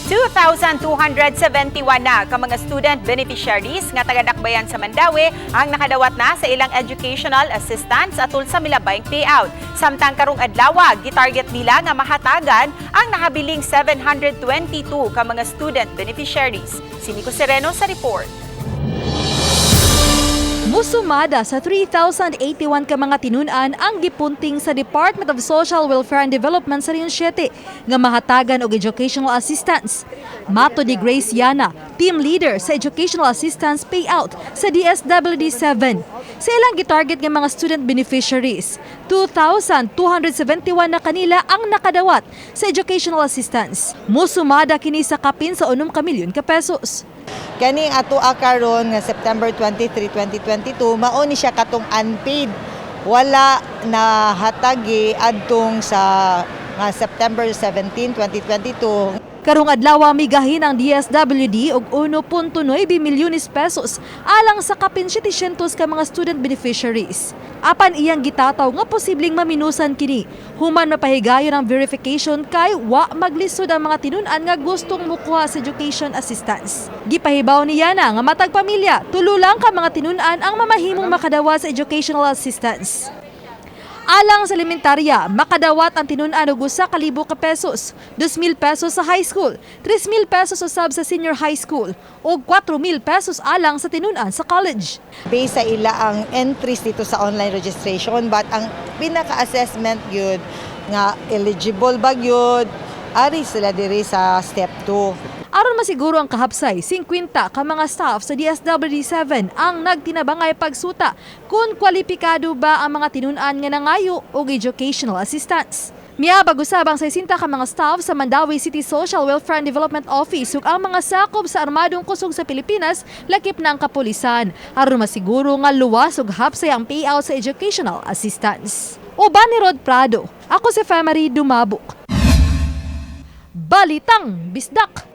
2,271 na ka mga student beneficiaries nga taga-Dakbayan sa Mandaue ang nakadawat na sa ilang educational assistance atul sa milabayng payout. Samtang karong adlaw, gitarget nila nga mahatagan ang nahabiling 722 ka mga student beneficiaries. Si Nico Sereno sa report. Musumada sa 3,081 ka mga tinun-an ang gipunting sa Department of Social Welfare and Development sa Region 7 nga mahatagan og educational assistance. Matod ni Grace Yana, team leader sa Educational Assistance Payout sa DSWD 7. Sa ilang gitarget nga mga student beneficiaries, 2,271 na kanila ang nakadawat sa educational assistance. Musumada kini sa kapin sa 6 ka milyon ka pesos. Kaning ato karon nga September 23, 2022, mao ni siya katong unpaid. Wala na hatagi adtong sa nga September 17, 2022. Karong adlaw, migahin ang DSWD og 1.9 milyones pesos alang sa kapin 700 ka mga student beneficiaries. Apan iyang gitataw nga posibleng maminusan kini human mapahigayon ang verification kay wa maglisod ang mga tinun-an nga gustong mukuha sa education assistance. Gipahibaw niya na nga matag pamilya, tulo lang ka mga tinun-an ang mamahimong makadawat sa educational assistance. Alang sa elementarya, makadawat ang tinun-an og 1,000 ka pesos, 2,000 pesos sa high school, 3,000 pesos usab sa senior high school, ug 4,000 pesos alang sa tinun-an sa college. Based sa ila ang entries dito sa online registration, but ang pinaka-assessment gyud nga eligible ba gyud, ari sila diri sa step 2. Aron masiguro ang kahapsay, 50 ka mga staff sa DSWD 7 ang nagtinabangay pagsuta kung kwalipikado ba ang mga tinun-an nga nangayo og educational assistance. Miabag usab ang 60 ka mga staff sa Mandaue City Social Welfare and Development Office ug ang mga sakop sa Armadong Kusog sa Pilipinas, lakip na ang kapulisan, aron masiguro nga luwas ug hapsay ang payout sa educational assistance. Uban ni Rod Prado, ako si Femary Dumabuk. Balitang Bisdak!